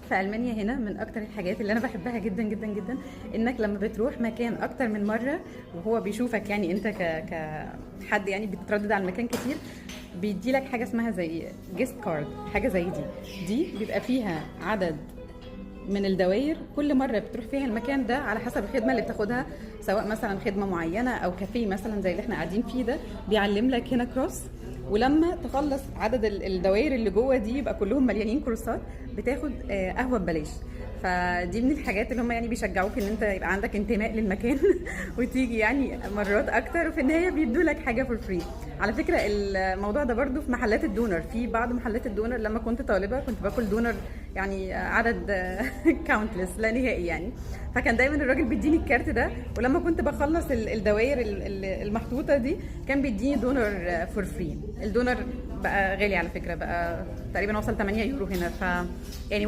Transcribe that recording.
في المانيا هنا من اكتر الحاجات اللي انا بحبها جدا جدا جدا انك لما بتروح مكان اكتر من مرة وهو بيشوفك، يعني انت كحد يعني بتتردد على المكان كتير، بيدي لك حاجة اسمها زي guest card، حاجة زي دي. دي بيبقى فيها عدد من الدوائر كل مرة بتروح فيها المكان ده على حسب الخدمة اللي بتاخدها، سواء مثلا خدمة معينة او كافيه مثلا زي اللي احنا قاعدين فيه ده، بيعلم لك هنا cross. ولما تخلص عدد الدوائر اللي جوه دي يبقى كلهم مليانين كروسات، بتاخد قهوة ببلاش. فدي من الحاجات اللي هم يعني بيشجعوك ان انت يبقى عندك انتماء للمكان وتيجي يعني مرات اكتر، وفي النهاية بيدوا لك حاجة for free. على فكرة الموضوع ده برضو في محلات الدونر، في بعض محلات الدونر لما كنت طالبه كنت باكل دونر يعني عدد countless لا نهائي يعني، فكان دايما الراجل بيديني الكارت ده، ولما كنت بخلص الدوائر المحطوطه دي كان بيديني دونر for free. الدونر بقى غالي على فكره، بقى تقريبا وصل 8 يورو هنا، ف يعني